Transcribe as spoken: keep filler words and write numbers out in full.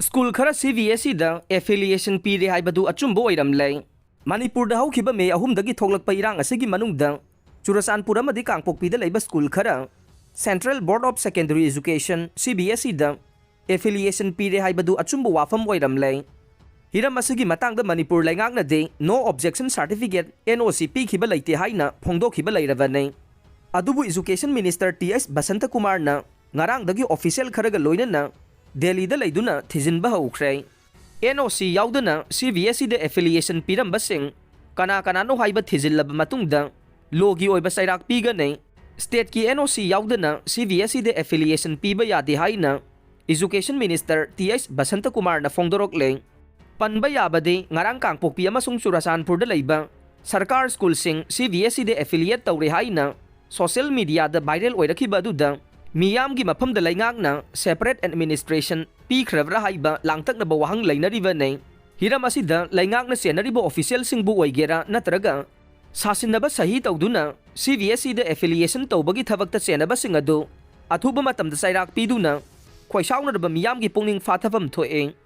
School ꯈꯔ ꯁꯤ B S ꯏꯗ ꯑꯦꯐꯤꯂꯤꯌꯦꯁꯟ ꯄꯤꯔꯦ ꯍꯥꯏꯕꯗꯨ ꯑꯆꯨꯝꯕ ꯑꯣꯏꯔꯝꯂꯦ꯫ ꯃꯅꯤꯄꯨꯔꯗ ꯍꯧꯈꯤꯕ ꯃꯦ ꯑꯍꯨꯝꯗꯒꯤ ꯊꯣꯛꯂꯛꯄ ꯏꯔꯥꯡ ꯑꯁꯤꯒꯤ ꯃꯅꯨꯡꯗ ꯆꯨꯔꯆꯥꯟꯄꯨꯔ ꯑꯃꯗꯤ ꯀꯥꯡꯄꯣꯛꯄꯤꯗ ꯂꯩꯕ ꯁ꯭ꯀꯨꯜ ꯈꯔ Central Board of Secondary Education, C B S ꯏꯗ ꯑꯦꯐꯤꯂꯤꯌꯦꯁꯟ ꯄꯤꯔꯦ ꯍꯥꯏꯕꯗꯨ ꯑꯆꯨꯝꯕ ꯋꯥꯐꯝ ꯑꯣꯏꯔꯝꯂꯦ꯫ ꯍꯤꯔꯝ ꯑꯁꯤꯒꯤ ꯃꯇꯥꯡꯗ Manipur ꯂꯩꯉꯥꯛꯅꯗꯤ no objection certificate, N O C, ꯄꯤꯈꯤꯕ ꯂꯩꯇꯦ ꯍꯥꯏꯅ ꯐꯣꯡꯗꯣꯛꯈꯤꯕ ꯂꯩꯔꯕꯅꯤ꯫ ꯑꯗꯨꯕꯨ ꯏꯖꯨꯀꯦꯁꯟ ꯃꯤꯅꯤꯁꯇꯔ ꯇꯤ ꯑꯩꯆ ꯕꯁꯟꯇꯀꯨꯃꯥꯔꯅ ꯉꯔꯥꯡꯗꯒꯤ ꯑꯣꯐꯤꯁꯤꯌꯦꯜ ꯈꯔꯒ ꯂꯣꯏꯅꯅ ꯗꯦꯜꯂꯤꯗ ꯂꯩꯗꯨꯅ ꯊꯤꯖꯤꯟꯕ ꯍꯧꯈ꯭ꯔꯦ꯫ N O C ꯌꯥꯎꯗꯅ ꯁꯤ ꯕꯤ ꯑꯦꯁ ꯏꯗ ꯑꯦꯐꯤꯂꯤꯌꯦꯁꯟ ꯄꯤꯔꯝꯕꯁꯤꯡ ꯀꯅꯥ ꯀꯅꯥꯅꯣ ꯍꯥꯏꯕ ꯊꯤꯖꯤꯜꯂꯕ ꯃꯇꯨꯡꯗ ꯂꯣꯒꯤ ꯑꯣꯏꯕ ꯆꯩꯔꯥꯛ ꯄꯤꯒꯅꯤ꯫ ꯁ꯭ꯇꯦꯠꯀꯤ N O C ꯌꯥꯎꯗꯅ ꯁꯤ ꯕꯤ ꯑꯦꯁ ꯏꯗ ꯑꯦꯐꯤꯂꯤꯌꯦꯁꯟ ꯄꯤꯕ ꯌꯥꯗꯦ ꯍꯥꯏꯅ ꯏꯖꯨꯀꯦꯁꯟ ꯃꯤꯅꯤꯁꯇꯔ ꯇꯤ ꯑꯩꯆ ꯕꯁꯟꯇꯀꯨꯃꯥꯔꯅ ꯐꯣꯡꯗꯣꯔꯛꯂꯦ꯫ ꯄꯟꯕ ꯌꯥꯕꯗꯤ ꯉꯔꯥꯡ ꯀꯥꯡꯄꯣꯛꯄꯤ ꯑꯃꯁꯨꯡ ꯆꯨꯔꯆꯥꯟꯄꯨꯔꯗ ꯂꯩꯕ ꯁꯔꯀꯥꯔ ꯁ꯭ꯀꯨꯜꯁꯤꯡ ꯁꯤ ꯕꯤ ꯑꯦꯁ ꯏꯗ ꯑꯦꯐꯤꯂꯤꯌꯦꯠ ꯇꯧꯔꯦ ꯍꯥꯏꯅ ꯁꯣꯁꯤꯌꯦꯜ ꯃꯤꯗꯤꯌꯥꯗ ꯚꯥꯏꯔꯦꯜ ꯑꯣꯏꯔꯛꯈꯤꯕ ꯑꯗꯨꯗ ꯃꯤꯌꯥꯝꯒꯤ ꯃꯐꯝꯗ ꯂꯩꯉꯥꯛꯅ ꯁꯦꯄꯔꯦꯠ ꯑꯦꯗꯃꯤꯅꯤꯁꯇ꯭ꯔꯦꯁꯟ ꯄꯤꯈ꯭ꯔꯕ꯭ꯔꯥ ꯍꯥꯏꯕ ꯂꯥꯡꯇꯛꯅꯕ ꯋꯥꯍꯪ ꯂꯩꯅꯔꯤꯕꯅꯤ꯫ ꯍꯤꯔꯝ ꯑꯁꯤꯗ ꯂꯩꯉꯥꯛꯅ ꯆꯦꯟꯅꯔꯤꯕ ꯑꯣꯐꯤꯁꯤꯌꯦꯜꯁꯤꯡꯕꯨ ꯑꯣꯏꯒꯦꯔꯥ ꯅꯠꯇ꯭ꯔꯒ ꯁꯥꯁꯤꯟꯅꯕ ꯁꯍꯤ ꯇꯧꯗꯨꯅ ꯁꯤ ꯕꯤ ꯑꯦꯁ ꯏꯗ ꯑꯦꯐꯤꯂꯤꯌꯦꯁꯟ ꯇꯧꯕꯒꯤ ꯊꯕꯛꯇ ꯆꯦꯟꯅꯕꯁꯤꯡ ꯑꯗꯨ ꯑꯊꯨꯕ ꯃꯇꯝꯗ ꯆꯩꯔꯥꯛ ꯄꯤꯗꯨꯅ ꯈꯣꯏꯁꯥꯎꯅꯔꯕ ꯃꯤꯌꯥꯝꯒꯤ ꯄꯨꯛꯅꯤꯡ ꯐꯥꯊꯐꯝ ꯊꯣꯛꯏ꯫